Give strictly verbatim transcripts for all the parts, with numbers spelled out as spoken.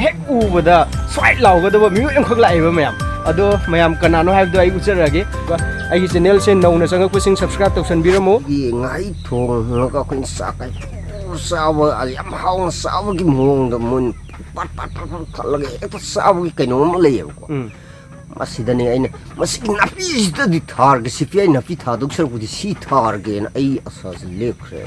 ꯍꯦꯛ ꯎꯕꯗ ꯁ꯭ꯋꯥꯏꯠ ꯂꯥꯎꯒꯗꯕ ꯃꯤꯑꯣꯏ ꯑꯃꯈꯛ ꯂꯥꯛꯑꯦꯕ ꯃꯌꯥꯝ꯫ ꯑꯗꯣ ꯃꯌꯥꯝ ꯀꯅꯥꯅꯣ ꯍꯥꯏꯕꯗꯣ ꯑꯩ ꯎꯠꯆꯔꯛꯑꯒꯦ꯫ ꯑꯩꯒꯤ ꯆꯦꯅꯦꯜꯁꯦ ꯅꯧꯅ ꯆꯪꯉꯛꯄꯁꯤꯡ subscribe ꯇꯧꯁꯟꯕꯤꯔꯝꯃꯨ꯫ ꯑꯩꯈꯣꯏꯒꯤ ꯉꯥꯍꯩ ꯊꯣꯡꯉꯒ ꯑꯩꯈꯣꯏꯅ ꯆꯥꯛ ꯀꯥꯏꯊꯣꯛꯑꯒ ꯆꯥꯕ, ꯌꯥꯝ ꯍꯥꯎꯅ ꯆꯥꯕꯒꯤ ꯃꯑꯣꯡꯗ ꯃꯣꯏꯅ ꯄꯥꯠ ꯄꯥꯠ ꯄꯥꯠ ꯄꯥꯠ ꯊꯠꯂꯒ ꯍꯦꯛꯇ ꯆꯥꯕꯒꯤ ꯀꯩꯅꯣꯝ ꯑꯃ ꯂꯩꯌꯦꯕꯀꯣ꯫ ꯎꯝ꯫ ꯃꯁꯤꯗꯅꯦ ꯑꯩꯅ ꯃꯁꯤꯒꯤ ꯅꯥꯄꯤꯁꯤꯗꯗꯤ ꯊꯥꯔꯒꯦ, ꯁꯤ ꯄꯤꯌꯥꯏ ꯅꯥꯄꯤ ꯊꯥꯗꯧ ꯁꯔꯨꯛꯄꯨꯗꯤ ꯁꯤ ꯊꯥꯔꯒꯦꯅ ꯑꯩ ꯑꯁꯥꯁꯦ ꯂꯦꯞꯈ꯭ꯔꯦ꯫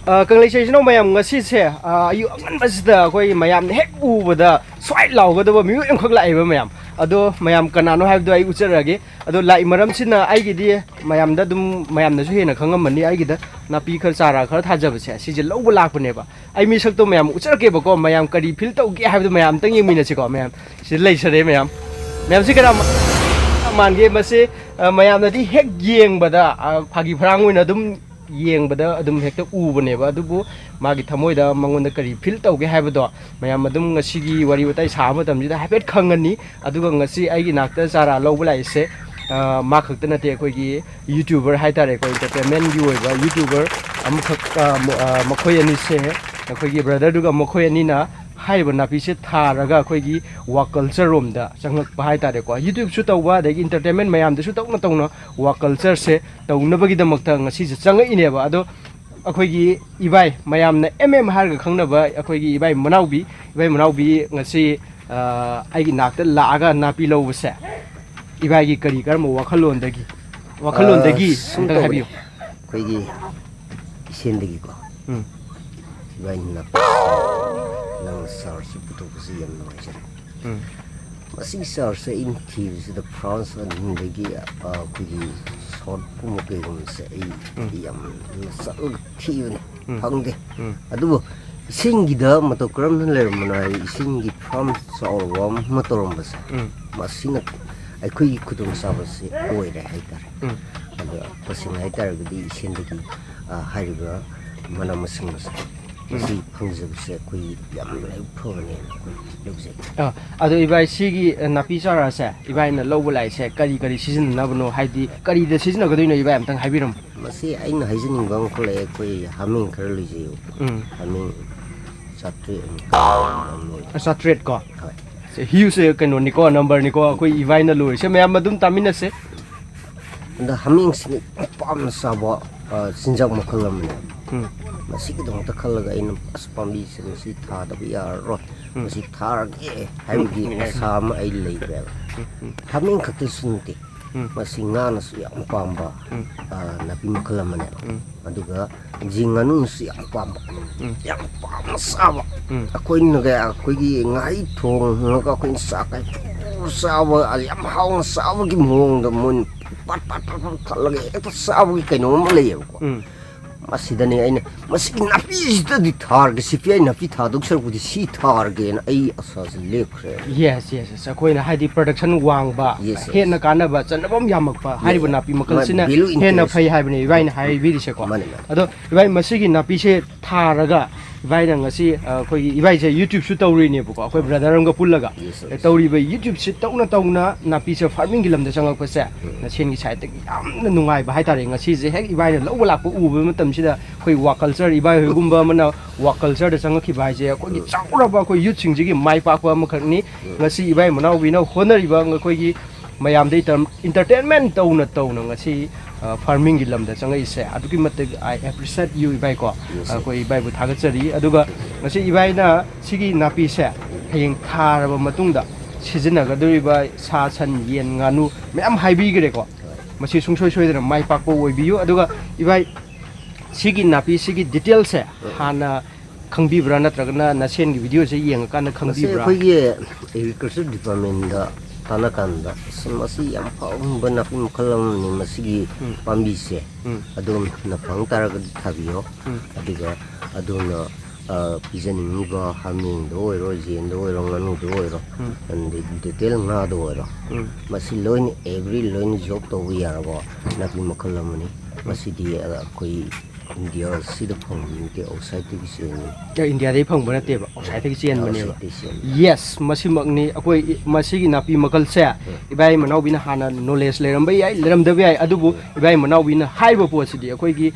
ꯑ, ꯀꯪꯂꯩ ꯏꯆꯤꯜ ꯏꯅꯥꯎ ꯃꯌꯥꯝ, ꯉꯁꯤꯁꯦ, ꯑ, ꯑꯌꯨꯛ ꯑꯉꯟꯕꯁꯤꯗ ꯑꯩꯈꯣꯏ ꯃꯌꯥꯝꯅ ꯍꯦꯛ ꯎꯕꯗ ꯁ꯭ꯋꯥꯏꯠ ꯂꯥꯎꯒꯗꯕ ꯃꯤꯑꯣꯏ ꯑꯃꯈꯛ ꯂꯥꯛꯑꯦꯕ ꯃꯌꯥꯝ꯫ ꯑꯗꯣ ꯃꯌꯥꯝ ꯀꯅꯥꯅꯣ ꯍꯥꯏꯕꯗꯣ ꯑꯩ ꯎꯠꯆꯔꯛꯑꯒꯦ꯫ ꯑꯗꯣ ꯂꯥꯛꯏ ꯃꯔꯝꯁꯤꯅ ꯑꯩꯒꯤꯗꯤ ꯃꯌꯥꯝꯗ ꯑꯗꯨꯝ, ꯃꯌꯥꯝꯅꯁꯨ ꯍꯦꯟꯅ ꯈꯪꯉꯝꯃꯅꯤ, ꯑꯩꯒꯤꯗ ꯅꯥꯄꯤ ꯈꯔ ꯆꯥꯔꯥ ꯈꯔ ꯊꯥꯖꯕꯁꯦ ꯁꯤꯁꯦ ꯂꯧꯕ ꯂꯥꯛꯄꯅꯦꯕ꯫ ꯑꯩ ꯃꯤꯁꯛꯇꯣ ꯃꯌꯥꯝ ꯎꯠꯆꯔꯛꯀꯦꯕꯀꯣ, ꯃꯌꯥꯝ ꯀꯔꯤ ꯐꯤꯜ ꯇꯧꯒꯦ ꯍꯥꯏꯕꯗꯣ ꯃꯌꯥꯝ ꯑꯝꯇꯪ ꯌꯦꯡꯃꯤꯟꯅꯁꯤꯀꯣ꯫ ꯃꯌꯥꯝ ꯁꯤꯗ ꯂꯩꯖꯔꯦ ꯃꯌꯥꯝ꯫ ꯃꯌꯥꯝꯁꯤ ꯀꯅꯥ ꯃꯥꯟꯒꯦ? ꯃꯁꯤ, ꯑ, ꯃꯌꯥꯝꯅꯗꯤ ꯍꯦꯛ ꯌꯦꯡꯕꯗ, ꯑ, ꯐꯥꯒꯤ ꯐꯔꯥꯡ ꯑꯣꯏꯅ ꯑꯗꯨꯝ ꯌꯦꯡꯕꯗ ꯑꯗꯨꯝ ꯍꯦꯛꯇ ꯎꯕꯅꯦꯕ꯫ ꯑꯗꯨꯕꯨ ꯃꯥꯒꯤ ꯊꯃꯣꯏꯗ ꯃꯉꯣꯟꯗ ꯀꯔꯤ ꯐꯤꯜ ꯇꯧꯒꯦ ꯍꯥꯏꯕꯗꯣ ꯃꯌꯥꯝ ꯑꯗꯨꯝ ꯉꯁꯤꯒꯤ ꯋꯥꯔꯤ ꯋꯥꯇꯥꯏ ꯁꯥꯕ ꯃꯇꯝꯁꯤꯗ ꯍꯥꯏꯐꯦꯠ ꯈꯪꯉꯅꯤ꯫ ꯑꯗꯨꯒ ꯉꯁꯤ ꯑꯩꯒꯤ ꯅꯥꯛꯇ ꯆꯥꯔꯥ ꯂꯧꯕ ꯂꯥꯛꯏꯁꯦ, ꯑ, ꯃꯥ ꯈꯛꯇ ꯅꯠꯇꯦ, ꯑꯩꯈꯣꯏꯒꯤ YouTuber ꯍꯥꯏꯇꯥꯔꯦꯀꯣ, entertainmentꯒꯤ ꯑꯣꯏꯕ YouTuber ꯑꯃꯈꯛ, ꯑ, ꯃ-, ꯑ, ꯃꯈꯣꯏ ꯑꯅꯤꯁꯦ, ꯑꯩꯈꯣꯏꯒꯤ brotherꯗꯨꯒ ꯃꯈꯣꯏ ꯑꯅꯤꯅ ꯍꯥꯏꯔꯤꯕ ꯅꯥꯄꯤꯁꯦ ꯊꯥꯔꯒ ꯑꯩꯈꯣꯏꯒꯤ work culture ꯔꯣꯝꯗ ꯆꯪꯂꯛꯄ ꯍꯥꯏꯇꯥꯔꯦꯀꯣ꯫ YouTubeꯁꯨ ꯇꯧꯕ, ꯑꯗꯒꯤ entertainment ꯃꯌꯥꯝꯗꯁꯨ ꯇꯧꯅ ꯇꯧꯅ work cultureꯁꯦ ꯇꯧꯅꯕꯒꯤꯗꯃꯛꯇ ꯉꯁꯤꯁꯦ ꯆꯪꯉꯛꯏꯅꯦꯕ꯫ ꯑꯗꯣ ꯑꯩꯈꯣꯏꯒꯤ ꯏꯕꯥꯏ, ꯃꯌꯥꯝꯅ M M ꯍꯥꯏꯔꯒ ꯈꯪꯅꯕ ꯑꯩꯈꯣꯏꯒꯤ ꯏꯕꯥꯏ ꯃꯅꯥꯎꯕꯤ, ꯏꯕꯥꯏ ꯃꯅꯥꯎꯕꯤ ꯉꯁꯤ, ꯑ, ꯑꯩꯒꯤ ꯅꯥꯛꯇ ꯂꯥꯛꯑꯒ ꯅꯥꯄꯤ ꯂꯧꯕꯁꯦ ꯏꯕꯥꯏꯒꯤ ꯀꯔꯤ ꯀꯔꯝꯕ ꯋꯥꯈꯜꯂꯣꯟꯗꯒꯤ, ꯋꯥꯈꯜꯂꯣꯟꯗꯒꯤ ꯑ, ꯁꯨꯝ ꯑꯝꯇꯪ ꯇꯧꯕꯅꯦ꯫ ꯍꯥꯏꯕꯤꯌꯨ꯫ ꯑꯩꯈꯣꯏꯒꯤ ꯏꯆꯦꯜꯗꯒꯤꯀꯣ ꯎꯝ꯫ ꯏꯕꯥꯏꯅꯤꯅ ꯅꯪ ꯆꯥꯔꯁꯤ ꯄꯨꯊꯣꯛꯄꯁꯤ ꯌꯥꯝ ꯅꯨꯡꯉꯥꯏꯖꯔꯦ꯫ ꯎꯝ꯫ ꯃꯁꯤꯒꯤ ꯆꯥꯔꯁꯦ ꯑꯩꯅ ꯊꯤꯕꯁꯤꯗ France ꯑꯅꯤꯗꯒꯤ, ꯑ, ꯑꯩꯈꯣꯏꯒꯤ shortꯀꯨꯝꯕ ꯀꯩꯒꯨꯝꯕꯁꯦ ꯑꯩ ꯎꯝ꯫ ꯌꯥꯝꯅ ꯆꯠꯂꯒ ꯊꯤꯕꯅꯤ, ꯎꯝ꯫ ꯐꯪꯗꯦ꯫ ꯎꯝ꯫ ꯑꯗꯨꯕꯨ ꯏꯁꯤꯡꯒꯤꯗ ꯃꯇꯧ ꯀꯔꯝꯅ ꯂꯩꯔꯝꯕꯅꯣ ꯍꯥꯏꯗꯤ ꯏꯁꯤꯡꯒꯤ farm ꯆꯥꯎꯔꯕ ꯑꯃ ꯇꯧꯔꯝꯕꯁꯦ ꯎꯝ꯫ ꯃꯁꯤꯅ ꯑꯩꯈꯣꯏꯒꯤ ꯈꯨꯗꯣꯡꯆꯥꯕꯁꯤ ꯑꯣꯏꯔꯦ ꯍꯥꯏꯇꯥꯔꯦ꯫ ꯎꯝ꯫ ꯑꯗꯣ ꯇꯁꯦꯡꯅ ꯍꯥꯏꯇꯥꯔꯒꯗꯤ ꯏꯁꯤꯡꯗꯒꯤ, ꯑ, ꯍꯥꯏꯔꯤꯕ ꯃꯅꯥ ꯃꯁꯤꯡ ꯑꯁꯦ ꯃꯁꯤ ꯐꯪꯖꯕꯁꯦ ꯑꯩꯈꯣꯏ ꯌꯥꯝ ꯂꯥꯏꯕꯛ ꯐꯕꯅꯦꯅ ꯑꯩꯈꯣꯏ ꯂꯧꯖꯩ꯫ ꯑꯥ, ꯑꯗꯣ ꯏꯚꯥꯏ, ꯁꯤꯒꯤ ꯅꯥꯄꯤ ꯆꯥꯔꯥꯁꯦ ꯏꯚꯥꯏꯅ ꯂꯧꯕ ꯂꯥꯛꯏꯁꯦ ꯀꯔꯤ ꯀꯔꯤ ꯁꯤꯖꯤꯟꯅꯅꯕꯅꯣ? ꯍꯥꯏꯗꯤ ꯀꯔꯤꯗ ꯁꯤꯖꯤꯟꯅꯒꯗꯣꯏꯅꯣ ꯏꯚꯥꯏ, ꯑꯝꯇꯪ ꯍꯥꯏꯕꯤꯔꯝꯃꯣ꯫ ꯃꯁꯤ ꯑꯩꯅ ꯍꯥꯏꯖꯅꯤꯡꯕ ꯑꯃꯈꯛ ꯂꯩ, ꯑꯩꯈꯣꯏ ꯍꯥꯃꯦꯡ ꯈꯔ ꯂꯣꯏꯖꯩꯌꯦꯕ꯫ ꯎꯝ꯫ ꯍꯥꯃꯦꯡ ꯆꯥꯇ꯭ꯔꯦꯠ ꯑꯃꯨꯛ ꯂꯣꯏ꯫ ꯑ, ꯆꯥꯇ꯭ꯔꯦꯠ ꯀꯣ? ꯍꯣꯏ꯫ ꯁꯦ, ꯍ꯭ꯌꯨꯁꯦ ꯀꯩꯅꯣꯅꯤꯀꯣ, ꯅꯝꯕꯔꯅꯤꯀꯣ, ꯑꯩꯈꯣꯏ ꯏꯚꯥꯏꯅ ꯂꯣꯏꯔꯤꯁꯦ꯫ ꯃꯌꯥꯝ ꯑꯗꯨꯝ ꯇꯥꯃꯤꯟꯅꯁꯦ꯫ ꯑꯗ ꯍꯥꯃꯦꯡꯁꯤꯅ ꯌꯥꯝ ꯄꯥꯝꯅ ꯆꯥꯕ, ꯑ, ꯆꯤꯟꯖꯥꯛ ꯃꯈꯜ ꯑꯃꯅꯦ꯫ ꯎꯝ꯫ ꯃꯁꯤꯒꯤꯗꯃꯛꯇ ꯈꯜꯂꯒ ꯑꯩꯅ ꯑꯁ ꯄꯥꯝꯕꯤꯁꯦ ꯃꯁꯤ ꯊꯥꯗꯕ ꯌꯥꯔꯔꯣꯏ, ꯎꯝ꯫ ꯃꯁꯤ ꯊꯥꯔꯒꯦ ꯍꯥꯏꯕꯒꯤ ꯑꯁꯥ ꯑꯃ ꯑꯩ ꯂꯩꯈ꯭ꯔꯦꯕ꯫ ꯎꯝ, ꯎꯝ, ꯍꯥꯃꯦꯡ ꯈꯛꯇꯁꯨ ꯅꯠꯇꯦ, ꯎꯝ, ꯃꯁꯤ ꯉꯥꯅꯁꯨ ꯌꯥꯝ ꯄꯥꯝꯕ, ꯎꯝ, ꯑ, ꯅꯥꯄꯤ ꯃꯈꯜ ꯑꯃꯅꯦꯕ꯫ ꯎꯝ, ꯑꯗꯨꯒ ꯌꯦꯟ ꯉꯥꯅꯨꯁꯨ ꯌꯥꯝ ꯄꯥꯝꯕ, ꯎꯝ, ꯌꯥꯝ ꯄꯥꯝꯅ ꯆꯥꯕ꯫ ꯎꯝ, ꯑꯩꯈꯣꯏꯅꯒ ꯑꯩꯈꯣꯏꯒꯤ ꯉꯥꯍꯩ ꯊꯣꯡꯉꯒ ꯑꯩꯈꯣꯏꯅ ꯆꯥꯛ ꯀꯥꯏ ꯆꯥꯕ, ꯌꯥꯝ ꯍꯥꯎꯅ ꯆꯥꯕꯒꯤ ꯃꯑꯣꯡꯗ ꯃꯣꯏꯅ ꯄꯥꯠ ꯄꯥꯠ ꯄꯥꯠ ꯄꯥꯠ ꯊꯠꯂꯒ ꯍꯦꯛꯇ ꯆꯥꯕꯒꯤ ꯀꯩꯅꯣꯝ ꯑꯃ ꯂꯩꯌꯦꯕꯀꯣ꯫ ꯎꯝ꯫ ꯃꯁꯤꯗꯅꯦ ꯑꯩꯅ ꯃꯁꯤꯒꯤ ꯅꯥꯄꯤꯁꯤꯗꯗꯤ ꯊꯥꯔꯒꯦ, ꯁꯤ ꯄꯤ ꯑꯥꯏ ꯅꯥꯄꯤ ꯊꯥꯗꯧ ꯁꯔꯨꯛꯄꯨꯗꯤ ꯁꯤ ꯊꯥꯔꯒꯦꯅ ꯑꯩ ꯑꯁꯥꯁꯦ ꯂꯦꯞꯈ꯭ꯔꯦ꯫ Yes, yes, yes. ꯑꯩꯈꯣꯏꯅ ꯍꯥꯏꯗꯤ ꯄ꯭ꯔꯗꯛꯁꯟ ꯋꯥꯡꯕ, ꯌꯦꯁ, ꯌꯦꯁ꯫ ꯍꯦꯟꯅ ꯀꯥꯟꯅꯕ, ꯆꯟꯅꯐꯝ ꯌꯥꯝꯃꯛꯄ ꯍꯥꯏꯔꯤꯕ ꯌꯦꯁ꯫ ꯅꯥꯄꯤ ꯃꯈꯜꯁꯤꯅ ꯃꯥ ꯚꯦꯂꯨ ꯍꯦꯟꯅ ꯏꯟꯇꯔꯦꯁ꯫ ꯐꯩ ꯍꯥꯏꯕꯅꯦ ꯏꯕꯥꯏꯅ ꯍꯥꯏꯕꯤꯔꯤꯁꯦꯀꯣ꯫ ꯃꯥꯅꯦ, ꯃꯥꯅꯦ꯫ ꯑꯗꯣ ꯏꯕꯥꯏ, ꯃꯁꯤꯒꯤ ꯅꯥꯄꯤꯁꯦ ꯊꯥꯔꯒ ꯏꯕꯥꯏꯅ ꯉꯁꯤ, ꯑ, ꯑꯩꯈꯣꯏꯒꯤ ꯏꯕꯥꯏꯁꯦ YouTubeꯁꯨ ꯇꯧꯔꯤꯅꯦꯕꯀꯣ, ꯑꯩꯈꯣꯏ ꯕ꯭ꯔꯗꯔ ꯑꯃꯒ ꯄꯨꯜꯂꯒ꯫ Yes, yes. ꯇꯧꯔꯤꯕ YouTubeꯁꯦ ꯇꯧꯅ ꯇꯧꯅ ꯅꯥꯄꯤꯁꯦ ꯐꯥꯔꯃꯤꯡꯒꯤ ꯂꯝꯗ ꯆꯪꯉꯛꯄꯁꯦ ꯅꯁꯦꯟꯒꯤ ꯁꯥꯏꯠꯇꯒꯤ ꯌꯥꯝꯅ ꯅꯨꯡꯉꯥꯏꯕ ꯍꯥꯏꯇꯥꯔꯦ꯫ ꯉꯁꯤꯁꯦ ꯍꯦꯛ ꯏꯕꯥꯏꯅ ꯂꯧꯕ ꯂꯥꯛꯄ ꯎꯕ ꯃꯇꯝꯁꯤꯗ ꯑꯩꯈꯣꯏ ꯋꯥ ꯀꯜꯆꯔ, ꯏꯕꯥꯏ ꯍꯣꯏꯒꯨꯝꯕ ꯑꯃꯅ ꯋꯥ ꯀꯜꯆꯔꯗ ꯆꯪꯉꯛꯈꯤꯕ ꯍꯥꯏꯁꯦ ꯑꯩꯈꯣꯏꯒꯤ ꯆꯥꯎꯔꯕ ꯑꯩꯈꯣꯏ ꯌꯨꯠꯁꯤꯡꯁꯤꯒꯤ ꯃꯥꯏ ꯄꯥꯛꯄ ꯑꯃꯈꯛꯅꯤ꯫ ꯉꯁꯤ ꯏꯕꯥꯏ ꯃꯅꯥꯎꯕꯤꯅ ꯍꯣꯠꯅꯔꯤꯕ ꯑꯩꯈꯣꯏꯒꯤ ꯃꯌꯥꯝꯗ ꯏꯟꯇꯔ-, ꯏꯟꯇꯔꯇꯦꯟꯃꯦꯟ ꯇꯧꯅ ꯇꯧꯅ ꯉꯁꯤ, ꯑ, ꯐꯥꯔꯃꯤꯡꯒꯤ ꯂꯝꯗ ꯆꯪꯉꯛꯏꯁꯦ ꯑꯗꯨꯛꯀꯤ ꯃꯇꯤꯛ I appreciate you, ꯏꯕꯥꯏꯀꯣ꯫ Yes, yes. ꯑꯩꯈꯣꯏ ꯏꯕꯥꯏꯕꯨ ꯊꯥꯒꯠꯆꯔꯤ꯫ ꯑꯗꯨꯒ ꯉꯁꯤ ꯏꯕꯥꯏꯅ ꯁꯤꯒꯤ ꯅꯥꯄꯤꯁꯦ ꯍꯌꯦꯡ ꯊꯥꯔꯕ ꯃꯇꯨꯡꯗ ꯁꯤꯖꯤꯟꯅꯒꯗꯧꯔꯤꯕ ꯁꯥ, ꯁꯟ, ꯌꯦꯟ, ꯉꯥꯅꯨ ꯃꯌꯥꯝ ꯍꯥꯏꯕꯤꯈ꯭ꯔꯦꯀꯣ꯫ ꯃꯁꯤ ꯁꯨꯡꯁꯣꯏ ꯁꯣꯏꯗꯅ ꯃꯥꯏ ꯄꯥꯛꯄ ꯑꯣꯏꯕꯤꯌꯨ꯫ ꯑꯗꯨꯒ ꯏꯕꯥꯏ, ꯁꯤꯒꯤ ꯅꯥꯄꯤ, ꯁꯤꯒꯤ ꯗꯤꯇꯦꯜꯁꯦ ꯍꯥꯟꯅ ꯈꯪꯕꯤꯕ꯭ꯔꯥ, ꯅꯠꯇ꯭ꯔꯒꯅ ꯅꯁꯦꯟꯒꯤ ꯚꯤꯗꯤꯑꯣꯁꯦ ꯌꯦꯡꯉꯀꯥꯟꯗ ꯃꯁꯤ ꯈꯪꯕꯤꯕ꯭ꯔꯥ? ꯑꯩꯈꯣꯏꯒꯤ ꯑꯦꯒ꯭ꯔꯤꯀꯜꯆꯔ ꯗꯤꯄꯥꯔꯠꯃꯦꯟꯗ ꯇꯥꯟꯅ ꯀꯥꯟꯗ, "ꯑꯁ, ꯃꯁꯤ ꯌꯥꯝ ꯐꯕ ꯅꯥꯄꯤ ꯃꯈꯜ ꯑꯃꯅꯤ, ꯃꯁꯤꯒꯤ ꯎꯝ꯫ ꯄꯥꯝꯕꯤꯁꯦ ꯎꯝ꯫ ꯑꯗꯣꯝꯅ ꯐꯪ ꯇꯥꯔꯒꯗꯤ ꯊꯥꯕꯤꯌꯣ꯫ ꯎꯝ꯫ ꯑꯗꯨꯒ ꯑꯗꯣꯝꯅ, ꯑ, ꯄꯤꯖꯅꯤꯡꯉꯤꯕ ꯍꯥꯃꯦꯡꯗ ꯑꯣꯏꯔꯣ, ꯌꯦꯟꯗ ꯑꯣꯏꯔꯣ, ꯉꯥꯅꯨꯗ ꯑꯣꯏꯔꯣ, ꯎꯝ꯫ ꯑꯗꯩ ꯗꯤꯇꯦꯜ ꯉꯥꯗ ꯑꯣꯏꯔꯣ, ꯎꯝ꯫ ꯃꯁꯤ ꯂꯣꯏꯅ ꯑꯦꯕ꯭ꯔꯤ ꯂꯣꯏꯅ ꯖꯣꯕ ꯇꯧꯕ ꯌꯥꯔꯕ ꯅꯥꯄꯤ ꯃꯈꯜ ꯑꯃꯅꯤ꯫ ꯃꯁꯤꯗꯤ ꯑꯩꯈꯣꯏ ꯏꯟꯗꯤꯌꯥꯁꯤꯗ ꯐꯪꯕ ꯅꯠꯇꯦ, ꯑꯥꯎꯠꯁꯥꯏꯠꯇꯒꯤ ꯆꯦꯟꯕꯅꯤ꯫ ꯏꯟꯗꯤꯌꯥꯗꯒꯤ ꯐꯪꯕ ꯅꯠꯇꯦꯕ, ꯑꯥꯎꯠꯁꯥꯏꯠꯇꯒꯤ ꯆꯦꯟꯕꯅꯦꯕ꯫ ꯑꯥꯎꯠꯁꯥꯏꯠꯇꯒꯤ ꯆꯦꯟꯕ꯫ ꯌꯦꯁ, ꯃꯁꯤꯃꯛꯅꯤ꯫ ꯑꯩꯈꯣꯏ ꯃꯁꯤꯒꯤ ꯅꯥꯄꯤ ꯃꯈꯜꯁꯦ ꯏꯕꯥꯏ ꯃꯅꯥꯎꯕꯤꯅ ꯍꯥꯟꯅ ꯅꯣꯂꯦꯖ ꯂꯩꯔꯝꯕ ꯌꯥꯏ, ꯂꯩꯔꯝꯗꯕ ꯌꯥꯏ, ꯑꯗꯨꯕꯨ ꯏꯕꯥꯏ ꯃꯅꯥꯎꯕꯤꯅ ꯍꯥꯏꯔꯤꯕ ꯄꯣꯠꯁꯤꯗꯤ ꯑꯩꯈꯣꯏꯒꯤ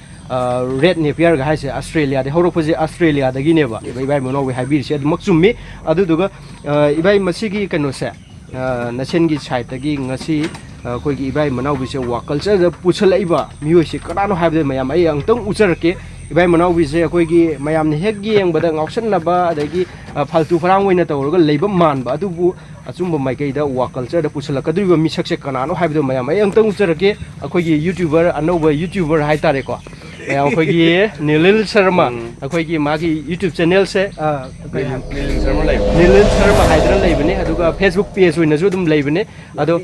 ꯔꯦꯠ ꯅꯦꯄꯤꯌꯔꯒ ꯍꯥꯏꯁꯦ ꯑꯁꯇ꯭ꯔꯦꯂꯤꯌꯥꯗꯒꯤ ꯍꯧꯔꯛꯄꯁꯦ, ꯑꯁꯇ꯭ꯔꯦꯂꯤꯌꯥꯗꯒꯤꯅꯦꯕ ꯏꯕꯥꯏ ꯃꯅꯥꯎꯕꯤ ꯍꯥꯏꯕꯤꯔꯤꯁꯦ ꯑꯗꯨꯃꯛ ꯆꯨꯝꯃꯤ꯫ ꯑꯗꯨꯗꯨꯒ ꯏꯕꯥꯏ ꯃꯁꯤꯒꯤ ꯀꯩꯅꯣꯁꯦ, ꯅꯁꯦꯟꯒꯤ ꯁꯥꯏꯠꯇꯒꯤ ꯉꯁꯤ ꯑꯩꯈꯣꯏꯒꯤ ꯏꯕꯥꯏ ꯃꯅꯥꯎꯕꯤꯁꯦ ꯋꯥ ꯀꯜꯆꯔꯗ ꯄꯨꯁꯜꯂꯛꯏꯕ ꯃꯤꯑꯣꯏꯁꯦ ꯀꯅꯥꯅꯣ ꯍꯥꯏꯕꯗ ꯃꯌꯥꯝ ꯑꯩ ꯑꯃꯨꯛꯇꯪ ꯎꯠꯆꯔꯛꯀꯦ꯫ ꯏꯕꯥꯏ ꯃꯅꯥꯎꯕꯤꯁꯦ ꯑꯩꯈꯣꯏꯒꯤ ꯃꯌꯥꯝꯅ ꯍꯦꯛ ꯌꯦꯡꯕꯗ ꯉꯥꯎꯁꯟꯅꯕ ꯑꯗꯒꯤ ꯐꯥꯜꯇꯨ ꯐꯔꯥꯡ ꯑꯣꯏꯅ ꯇꯧꯔꯒ ꯂꯩꯕ ꯃꯥꯟꯕ, ꯑꯗꯨꯕꯨ ꯑꯆꯨꯝꯕ ꯃꯥꯏꯀꯩꯗ ꯋꯥ ꯀꯜꯆꯔꯗ ꯄꯨꯁꯜꯂꯛꯀꯗꯧꯔꯤꯕ ꯃꯤꯁꯛꯁꯦ ꯀꯅꯥꯅꯣ ꯍꯥꯏꯕꯗꯣ ꯃꯌꯥꯝ ꯑꯩ ꯑꯃꯨꯛꯇꯪ ꯎꯠꯆꯔꯛꯀꯦ꯫ ꯑꯩꯈꯣꯏꯒꯤ ꯌꯨꯇ꯭ꯌꯨꯕꯔ, ꯑꯅꯧꯕ ꯌꯨꯇ꯭ꯌꯨꯕꯔ ꯍꯥꯏꯇꯥꯔꯦꯀꯣ, ꯃꯌꯥꯝ ꯑꯩꯈꯣꯏꯒꯤ ꯅꯤꯂꯤꯜ ꯁꯔꯃ, ꯑꯩꯈꯣꯏꯒꯤ ꯃꯥꯒꯤ ꯌꯨꯇ꯭ꯌꯨꯕ ꯆꯦꯅꯦꯜꯁꯦ, ꯑ, ꯀꯩ ꯍꯥꯏꯕ? ꯅꯤꯂꯤꯜ ꯁꯔꯃ ꯂꯩꯕ꯫ ꯅꯤꯂꯤꯜ ꯁꯔꯃ ꯍꯥꯏꯗꯅ ꯂꯩꯕꯅꯦ, ꯑꯗꯨꯒ ꯐꯦꯁꯕꯨꯛ ꯄꯦꯖ ꯑꯣꯏꯅꯁꯨ ꯑꯗꯨꯝ ꯂꯩꯕꯅꯦ꯫ ꯑꯗꯣ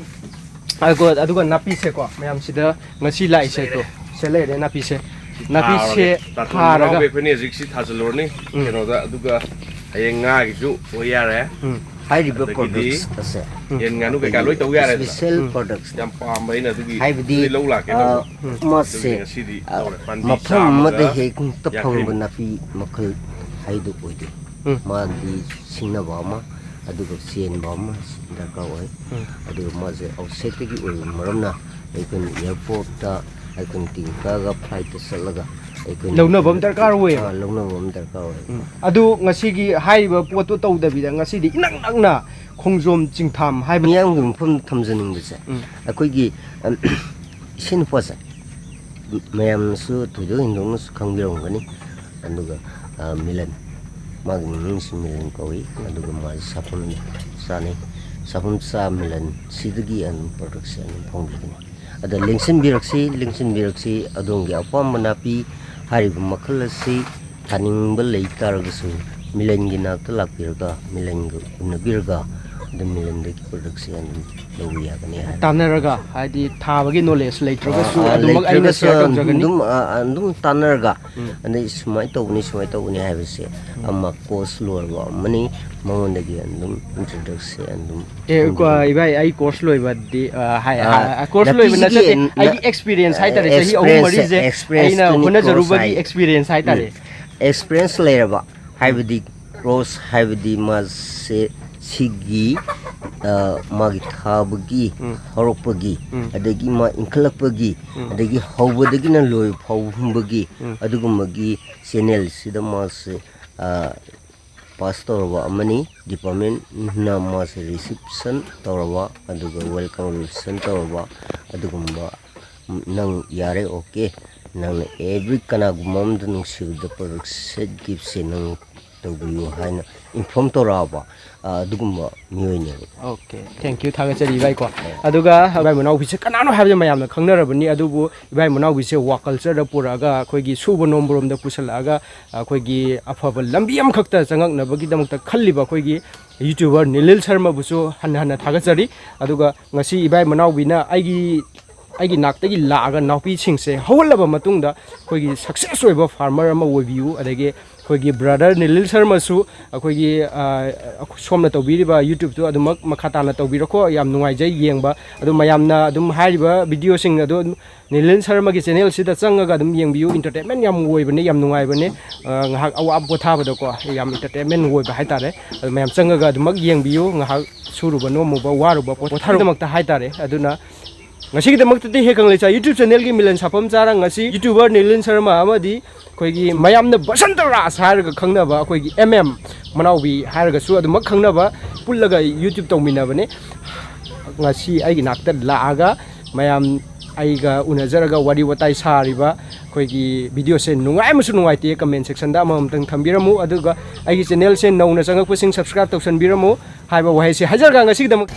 ꯑꯗꯨꯒ, ꯑꯗꯨꯒ ꯅꯥꯄꯤꯁꯦꯀꯣ, ꯃꯌꯥꯝ ꯁꯤꯗ ꯉꯁꯤ ꯂꯥꯛꯏꯁꯦ ꯇꯣ, ꯁꯦ ꯂꯩꯔꯦ ꯅꯥꯄꯤꯁꯦ꯫ ꯅꯥꯄꯤꯁꯦ ꯊꯥꯔꯒ꯫ ꯇꯥꯇꯣꯟ ꯊꯥꯔꯒ ꯃꯅꯥꯎꯕꯤ ꯑꯩꯈꯣꯏꯅ ꯍꯧꯖꯤꯛ ꯁꯤ ꯊꯥꯖꯤꯜꯂꯨꯔꯅꯤ ꯎꯝ꯫ ꯀꯩꯅꯣꯗ, ꯑꯗꯨꯒ ꯍꯌꯦꯡ ꯉꯥꯒꯤꯁꯨ ꯑꯣꯏ ꯌꯥꯔꯦ꯫ ꯎꯝ꯫ ꯍꯥꯏꯔꯤꯕ ꯑꯗꯒꯤꯗꯤ ꯄ꯭ꯔꯣꯗꯛꯁ ꯑꯁꯦ ꯎꯝ꯫ ꯌꯦꯟ ꯉꯥꯅꯨ ꯀꯩꯀꯥ ꯂꯣꯏ ꯇꯧ ꯌꯥꯔꯦꯗꯅ꯫ ꯏꯁꯄꯤꯁꯦꯜ ꯎꯝ꯫ ꯄ꯭ꯔꯣꯗꯛꯁꯅꯤ꯫ ꯌꯥꯝ ꯄꯥꯝꯕ ꯑꯩꯅ ꯑꯗꯨꯒꯤ ꯍꯥꯏꯕꯗꯤ, ꯑꯗꯨꯒꯤ ꯂꯧ ꯂꯥꯛꯀꯦ ꯑ, ꯇꯧꯕ꯫ ꯃꯥꯁꯦ, ꯑꯗꯨꯒꯤ ꯉꯁꯤꯗꯤ ꯑ, ꯂꯧꯔꯦ꯫ ꯄꯥꯟꯕꯤ ꯃꯐꯝ ꯆꯥꯝꯃꯒ ꯑꯃꯗ ꯍꯦꯛꯇ ꯌꯥꯡꯈꯩꯃꯨꯛ꯫ ꯐꯪꯕ ꯅꯥꯄꯤ ꯃꯈꯜ ꯍꯥꯏꯗꯨ ꯑꯣꯏꯗꯦ꯫ ꯎꯝ꯫ ꯃꯥꯗꯤ ꯁꯤꯡꯅꯕ ꯑꯃ, ꯑꯗꯨꯒ ꯆꯦꯟꯕ ꯑꯃ ꯗꯔꯀꯥꯔ ꯑꯣꯏ꯫ ꯎꯝ꯫ ꯑꯗꯨꯒ ꯃꯥꯁꯦ ꯑꯥꯎꯠꯁꯥꯏꯠꯇꯒꯤ ꯑꯣꯏꯕ ꯃꯔꯝꯅ ꯑꯩꯈꯣꯏꯅ ꯑꯦꯌꯥꯔꯄꯣꯔꯠꯇ ꯑꯩꯈꯣꯏꯅ ꯇꯤꯀꯦꯠ ꯀꯛꯑꯒ ꯐ꯭ꯂꯥꯏꯠꯇ ꯆꯠꯂꯒ ꯑꯩꯈꯣꯏꯅ ꯂꯧꯅꯕ ꯑꯃ ꯗꯔꯀꯥꯔ ꯑꯣꯏꯌꯦꯕ꯫ ꯑꯥ, ꯂꯧꯅꯕ ꯑꯃ ꯗꯔꯀꯥꯔ ꯑꯣꯏ꯫ ꯎꯝ꯫ ꯑꯗꯨ ꯉꯁꯤꯒꯤ ꯍꯥꯏꯔꯤꯕ ꯄꯣꯠꯇꯨ ꯇꯧꯗꯕꯤꯗ ꯉꯁꯤꯗꯤ ꯏꯅꯛ ꯅꯛꯅ ꯈꯣꯡꯖꯣꯝ ꯆꯤꯡꯊꯥꯝ ꯍꯥꯏꯕ ꯃꯤꯌꯥꯝꯒꯤ ꯃꯐꯝꯗ ꯊꯝꯖꯅꯤꯡꯕꯁꯦ, ꯎꯝ꯫ ꯑꯩꯈꯣꯏꯒꯤ, ꯑꯝ, ꯏꯁꯩ ꯅꯨꯄꯥꯁꯦ ꯃꯌꯥꯝꯅꯁꯨ ꯊꯣꯏꯗꯣꯛ ꯍꯦꯟꯗꯣꯛꯅꯁꯨ ꯈꯪꯕꯤꯔꯝꯒꯅꯤ꯫ ꯑꯗꯨꯒ, ꯑ, ꯃꯤꯂꯟ, ꯃꯥꯒꯤ ꯃꯃꯤꯡꯁꯨ ꯃꯤꯂꯟ ꯀꯧꯏ꯫ ꯑꯗꯨꯒ ꯃꯥꯁꯤ ꯁꯥꯐꯝ ꯆꯥꯅꯩ꯫ ꯁꯥꯐꯝ ꯆꯥ ꯃꯤꯂꯟ ꯁꯤꯗꯒꯤ ꯑꯗꯨꯝ ꯄ꯭ꯔꯗꯛꯁꯦ ꯑꯗꯨꯝ ꯐꯪꯕꯤꯒꯅꯤ꯫ ꯑꯗ ꯂꯦꯡꯁꯤꯟꯕꯤꯔꯛꯁꯤ, ꯂꯦꯡꯁꯤꯟꯕꯤꯔꯛꯁꯤ꯫ ꯑꯗꯣꯝꯒꯤ ꯑꯄꯥꯝꯕ ꯅꯥꯄꯤ ꯍꯥꯏꯔꯤꯕ ꯃꯈꯜ ꯑꯁꯤ ꯊꯥꯅꯤꯡꯕ ꯂꯩ ꯇꯥꯔꯒꯁꯨ ꯃꯤꯂꯟꯒꯤ ꯅꯥꯛꯇ ꯂꯥꯛꯄꯤꯔꯒ ꯃꯤꯂꯟꯒ ꯎꯅꯕꯤꯔꯒ ꯑꯗꯨꯝ ꯃꯤꯂꯟꯗꯒꯤ ꯄ꯭ꯔꯗꯛꯁꯦ ꯑꯗꯨꯝ ꯂꯧꯕ ꯌꯥꯒꯅꯤ ꯍꯥꯏꯕ꯫ ꯇꯥꯟꯅꯔꯒ, ꯍꯥꯏꯗꯤ ꯊꯥꯕꯒꯤ ꯅꯣꯂꯦꯖ ꯂꯩꯇ꯭ꯔꯒꯁꯨ ꯑ, ꯑꯗꯨꯃꯛ ꯑꯩꯅ ꯂꯩꯇ꯭ꯔꯒꯁꯨ ꯁꯤꯌꯔ ꯇꯧꯖꯒꯅꯤ꯫ ꯑꯗꯨꯝ ꯑ, ꯑꯗꯨꯝ ꯇꯥꯟꯅꯔꯒ ꯎꯝ꯫ ꯑꯗꯩ ꯁꯨꯃꯥꯏꯅ ꯇꯧꯕꯅꯤ, ꯁꯨꯃꯥꯏꯅ ꯇꯧꯕꯅꯤ ꯍꯥꯏꯕꯁꯦ ꯑꯃ ꯀꯣꯔꯁ ꯂꯣꯏꯔꯕ ꯑꯃꯅꯤ, ꯃꯉꯣꯟꯗꯒꯤ ꯑꯗꯨꯝ ꯏꯟꯇ꯭ꯔꯣꯗ꯭ꯌꯨꯁꯁꯦ ꯑꯗꯨꯝ ꯑꯦ, ꯀꯣ- ꯈꯪꯕꯤꯔꯝꯒꯅꯤ꯫ ꯏꯕꯥꯏ, ꯑꯩ ꯀꯣꯔꯁ ꯂꯣꯏꯕꯗꯤ, ꯑ, ꯍꯥꯏ- ꯑ, ꯑ, ꯀꯣꯔꯁ ꯂꯣꯏꯕ ꯅꯄꯤꯁꯤꯒꯤ ꯅꯠꯆꯗꯦ꯫ ꯅ- ꯑꯩꯒꯤ ꯑꯦꯛꯁꯄꯤꯔꯤꯌꯦꯟꯁ ꯍꯥꯏꯇꯥꯔꯦ, ꯆꯍꯤ ꯑꯍꯨꯝ ꯑꯦꯛꯁꯄꯤꯔꯤꯌꯦꯟꯁ, ꯃꯔꯤꯁꯦ ꯑꯩꯅ ꯑꯦꯛꯁꯄꯤꯔꯤꯌꯦꯟꯁꯇꯨꯅꯤ ꯀꯣꯔꯁ ꯍꯣꯠꯅꯖꯔꯨꯕꯒꯤ ꯍꯥꯏ꯫ ꯑꯦꯛꯁꯄꯤꯔꯤꯌꯦꯟꯁ ꯍꯥꯏꯇꯥꯔꯦ꯫ ꯎꯝ꯫ ꯑꯦꯛꯁꯄꯤꯔꯤꯌꯦꯟꯁ ꯂꯩꯔꯕ ꯍꯥꯏꯕꯗꯤ ꯀꯣꯔꯁ ꯍꯥꯏꯕꯗꯤ ꯃꯥꯁꯦ ꯁꯤꯒꯤ, ꯑ, ꯃꯥꯒꯤ ꯊꯥꯕꯒꯤ ꯎꯝ꯫ ꯍꯧꯔꯛꯄꯒꯤ, ꯎꯝ꯫ ꯑꯗꯒꯤ ꯃꯥ ꯏꯟꯈꯠꯂꯛꯄꯒꯤ, ꯎꯝ꯫ ꯑꯗꯒꯤ ꯍꯧꯕꯗꯒꯤꯅ ꯂꯣꯏ ꯐꯥꯎꯕꯒꯤ ꯎꯝ꯫ ꯑꯗꯨꯒꯨꯝꯕꯒꯤ ꯆꯦꯅꯦꯜꯁꯤꯗ ꯃꯥꯁꯦ, ꯑ, ꯄꯥꯁ ꯇꯧꯔꯕ ꯑꯃꯅꯤ꯫ ꯗꯤꯄꯥꯔꯠꯃꯦꯟꯅ ꯃꯥꯁꯦ ꯔꯤꯁꯤꯞꯁꯟ ꯇꯧꯔꯕ, ꯑꯗꯨꯒ ꯋꯦꯜꯀꯝ ꯔꯤꯁꯤꯞꯁꯟ ꯇꯧꯔꯕ ꯑꯗꯨꯒꯨꯝꯕ, ꯅꯪ ꯌꯥꯔꯦ, ꯑꯣꯀꯦ, ꯅꯪꯅ ꯑꯦꯕ꯭ꯔꯤ ꯀꯅꯥꯒꯨꯝꯕ ꯑꯃꯗ ꯅꯨꯡꯁꯤꯕꯗ ꯄ꯭ꯔꯣꯗꯛꯁꯦꯠ ꯒꯤꯐꯁꯦ ꯅꯪ ꯇꯧꯕꯤꯌꯨ ꯍꯥꯏꯅ ꯏꯟꯐꯣꯔꯝ ꯇꯧꯔꯛꯑꯕ, ꯑ, ꯑꯗꯨꯒꯨꯝꯕ ꯃꯤꯑꯣꯏꯅꯦꯕ꯫ ꯑꯣꯀꯦ, ꯊꯦꯡꯀ꯭ꯌꯨ, ꯊꯥꯒꯠꯆꯔꯤ ꯏꯕꯥꯏꯀꯣ꯫ ꯑꯗꯨꯒ ꯏꯕꯥꯏ ꯃꯅꯥꯎꯕꯤꯁꯦ ꯀꯅꯥꯅꯣ ꯍꯥꯏꯕꯁꯦ ꯃꯌꯥꯝꯅ ꯈꯪꯅꯔꯕꯅꯤ, ꯑꯗꯨꯕꯨ ꯏꯕꯥꯏ ꯃꯅꯥꯎꯕꯤꯁꯦ ꯋꯥꯛ ꯀꯜꯆꯔꯗ ꯄꯨꯔꯛꯑꯒ, ꯑꯩꯈꯣꯏꯒꯤ ꯁꯨꯕ ꯅꯣꯝꯕꯔꯣꯝꯗ ꯄꯨꯁꯜꯂꯛꯑꯒ, ꯑꯩꯈꯣꯏꯒꯤ ꯑꯐꯕ ꯂꯝꯕꯤ ꯑꯃꯈꯛꯇ ꯆꯪꯉꯛꯅꯕꯒꯤꯗꯃꯛꯇ ꯈꯜꯂꯤꯕ ꯑꯩꯈꯣꯏꯒꯤ ꯌꯨꯇ꯭ꯌꯨꯕꯔ ꯅꯤꯂꯤꯜ ꯁꯔꯃꯕꯨꯁꯨ ꯍꯟꯅ ꯍꯟꯅ ꯊꯥꯒꯠꯆꯔꯤ꯫ ꯑꯗꯨꯒ ꯉꯁꯤ ꯏꯕꯥꯏ ꯃꯅꯥꯎꯕꯤꯅ ꯑꯩꯒꯤ ꯑꯩꯒꯤ ꯅꯥꯛꯇꯒꯤ ꯂꯥꯛꯑꯒ ꯅꯥꯎꯄꯤꯁꯤꯡꯁꯦ ꯍꯧꯒꯠꯂꯕ ꯃꯇꯨꯡꯗ ꯑꯩꯈꯣꯏꯒꯤ ꯁꯛꯁꯦꯁ ꯑꯣꯏꯕ ꯐꯥꯔꯃꯔ ꯑꯃ ꯑꯣꯏꯕꯤꯌꯨ, ꯑꯗꯒꯤ ꯑꯩꯈꯣꯏꯒꯤ ꯕ꯭ꯔꯗꯔ ꯅꯤꯂꯤꯜ ꯁꯔꯃꯁꯨ ꯑꯩꯈꯣꯏꯒꯤ, ꯑ, ꯁꯣꯝꯅ ꯇꯧꯕꯤꯔꯤꯕ ꯌꯨꯇ꯭ꯌꯨꯕꯇꯨ ꯑꯗꯨꯃꯛ ꯃꯈꯥ ꯇꯥꯅ ꯇꯧꯕꯤꯔꯣꯀꯣ꯫ ꯌꯥꯝ ꯅꯨꯡꯉꯥꯏꯖꯩ ꯌꯦꯡꯕ꯫ ꯑꯗꯨ ꯃꯌꯥꯝꯅ ꯑꯗꯨꯝ ꯍꯥꯏꯔꯤꯕ ꯚꯤꯗꯤꯑꯣꯁꯤꯡ ꯑꯗꯨ ꯅꯤꯂꯤꯜ ꯁꯔꯃꯒꯤ ꯆꯦꯅꯦꯜꯁꯤꯗ ꯆꯪꯉꯒ ꯑꯗꯨꯝ ꯌꯦꯡꯕꯤꯌꯨ꯫ ꯏꯟꯇꯔꯇꯦꯟꯃꯦꯟ ꯌꯥꯝ ꯑꯣꯏꯕꯅꯦ, ꯌꯥꯝ ꯅꯨꯡꯉꯥꯏꯕꯅꯦ꯫ ꯑ, ꯉꯥꯏꯍꯥꯛ ꯑꯋꯥꯕ ꯄꯣꯊꯥꯕꯗꯀꯣ ꯌꯥꯝ ꯏꯟꯇꯔꯇꯦꯟꯃꯦꯟ ꯑꯣꯏꯕ ꯍꯥꯏꯇꯥꯔꯦ꯫ ꯑꯗꯨ ꯃꯌꯥꯝ ꯆꯪꯉꯒ ꯑꯗꯨꯃꯛ ꯌꯦꯡꯕꯤꯌꯨ꯫ ꯉꯥꯏꯍꯥꯛ ꯁꯨꯔꯨꯕ ꯅꯣꯝꯃꯨꯕ ꯋꯥꯔꯨꯕ ꯄꯣꯊꯥꯔꯨꯕꯃꯛꯇ ꯍꯥꯏꯇꯥꯔꯦ꯫ ꯑꯗꯨꯅ ꯉꯁꯤꯒꯤꯗꯃꯛꯇꯗꯤ ꯍꯦ ꯀꯪꯂꯩꯆꯥ ꯌꯨꯇ꯭ꯌꯨꯕ ꯆꯦꯅꯦꯜꯒꯤ ꯃꯤꯂꯟ ꯁꯥꯐꯝ ꯆꯥꯔ ꯉꯁꯤ ꯌꯨꯇ꯭ꯌꯨꯕꯔ ꯅꯤꯂꯤꯟ ꯁꯔꯃ ꯑꯃꯗꯤ ꯑꯩꯈꯣꯏꯒꯤ ꯃꯌꯥꯝꯅ ꯕꯁꯟꯇ ꯔꯥꯖ ꯍꯥꯏꯔꯒ ꯈꯪꯅꯕ ꯑꯩꯈꯣꯏꯒꯤ ꯑꯦꯝ ꯑꯦꯝ ꯃꯅꯥꯎꯕꯤ ꯍꯥꯏꯔꯒꯁꯨ ꯑꯗꯨꯃꯛ ꯈꯪꯅꯕ ꯄꯨꯜꯂꯒ ꯌꯨꯇ꯭ꯌꯨꯕ ꯇꯧꯃꯤꯟꯅꯕꯅꯦ꯫ ꯉꯁꯤ ꯑꯩꯒꯤ ꯅꯥꯛꯇ ꯂꯥꯛꯑꯒ ꯃꯌꯥꯝ ꯑꯩꯒ ꯎꯅꯖꯔꯒ ꯋꯥꯔꯤ ꯋꯥꯇꯥꯏ ꯁꯥꯔꯤꯕ ꯑꯩꯈꯣꯏꯒꯤ ꯚꯤꯗꯤꯑꯣꯁꯦ ꯅꯨꯡꯉꯥꯏ ꯑꯃꯁꯨ ꯅꯨꯡꯉꯥꯏꯇꯦ ꯀꯃꯦꯟ ꯁꯦꯛꯁꯟꯗ ꯑꯃꯃꯝꯇꯪ ꯊꯝꯕꯤꯔꯝꯃꯨ꯫ ꯑꯗꯨꯒ ꯑꯩꯒꯤ ꯆꯦꯅꯦꯜꯁꯦ ꯅꯧꯅ ꯆꯪꯉꯛꯄꯁꯤꯡ ꯁꯕꯁꯀ꯭ꯔꯥꯏꯕ ꯇꯧꯁꯟꯕꯤꯔꯝꯃꯨ ꯍꯥꯏꯕ ꯋꯥꯍꯩꯁꯦ ꯍꯥꯏꯖꯔꯒ ꯉꯁꯤꯒꯤꯗꯃꯛ